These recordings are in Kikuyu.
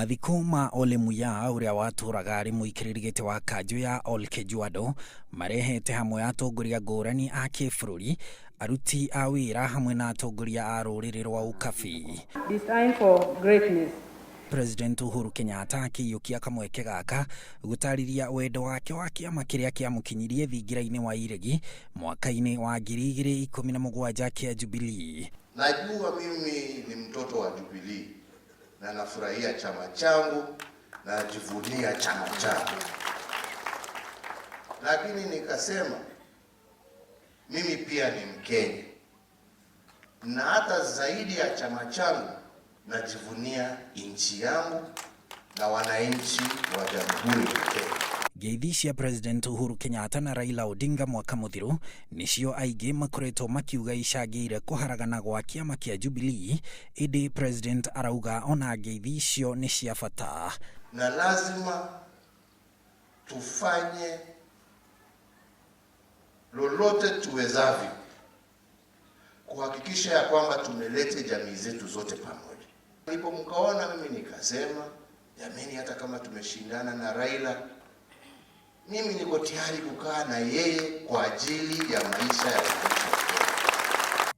Mathiko ma Ole Muya ũrĩa watũraga arĩ mũikarĩri gĩtĩ wa kanjũ ya Olkejuado marehete hamwe atongoria ngũrani a kĩbũrũri, aruti a wĩra hamwe na atongoria a rũrĩrĩ rwa Ukabi. Designed for greatness. President Uhuru Kenyatta akĩiyũkia kamweke gaka gũtarĩria wendo wake wa kĩama kĩrĩa kĩamũkinyirie thingira-inĩ wa iregi mwaka-inĩ wa 2017 kĩa Jubilee. Najua mimi ni mtoto wa Jubilee na nafurahia chama changu na najivunia chama changu, lakini nikasema mimi pia ni Mkenya na hata zaidi ya chama changu najivunia nchi yangu na wananchi wa Jamhuri ya Kenya. Ngeithi cia President Uhuru Kenyatta na Raila Odinga mwaka mũthiru nĩcio aingĩ makoretwo makiuga icangĩire kũharagana gwa kĩama kĩa Jubilee, ĩndĩ President arauga ona ngeithi icio nĩ cia bata. Na lazima tufanye lolote tuwezavyo kuhakikisha ya kwamba tumelete jamii zetu zote pamoja. Ndipo mkaona mimi nikasema, jameni, hata kama tumeshindana na Raila, mimi niko tayari kukaa na yeye kwa ajili ya maisha ya wananchi.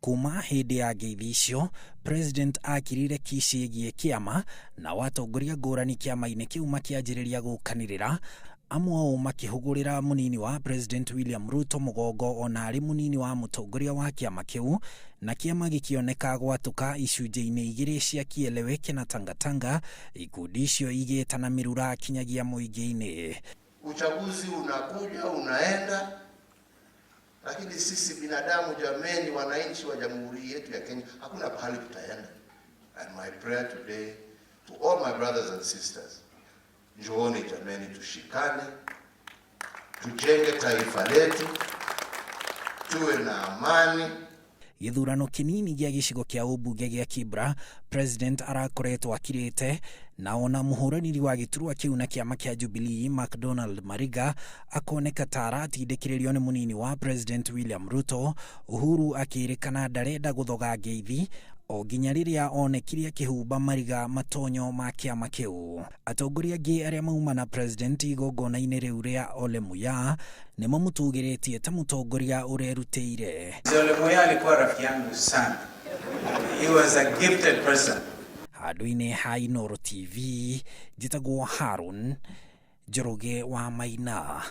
Kuma hĩndĩ ya ngeithi icio, President akirire ki ciĩgiĩ kĩama na watongoria ngũrani kĩama-inĩ kĩu makĩanjĩrĩria gũkanĩrĩra, amwe ao makĩhũgũrĩra mũnini wa President William Ruto mũgongo ona arĩ mũnini wa mũtongoria wa kĩama kĩu, na kĩama gĩkĩoneka gwatũka icunjĩ-inĩ igĩrĩ cia Kieleweke na Tangatanga, ikundi icio igĩtana mĩrura kinyagia mũingĩ-inĩ. Uchaguzi unakuja unaenda, lakini sisi binadamu, jameni, wananchi wa jamhuri yetu ya Kenya, hakuna pahali tutaenda. And my prayer today to all my brothers and sisters, njooni jameni, tushikane, tujenge taifa letu, tuwe na amani. Gĩthurano kĩnini gĩa gĩcigo kĩa ũmbunge gĩa Kibra, President arakoretwo akirĩte na ona mũhũranĩri wa gĩturwa kĩu na kĩama kĩa Jubilee McDonald Mariga akoneka ta aratindĩkĩrĩrio nĩ mũnini wa President William Ruto, Uhuru akĩrĩkana ndarenda gũthoga ngeithi o nginya rĩrĩa onekire akĩhumba Mariga matonyo ma kĩama kĩu. Atongoria angĩ arĩa mauma na President igongona-inĩ rĩu rĩa Ole Muya nĩ mamũtũgĩrĩtie ta mũtongoria ũrerutĩire. Mzee Ole Muya alikuwa rafiki yangu sana. He was a gifted person. Handũ-inĩ ha Inooro TV, njĩtagwo Harun Njoroge wa Maina.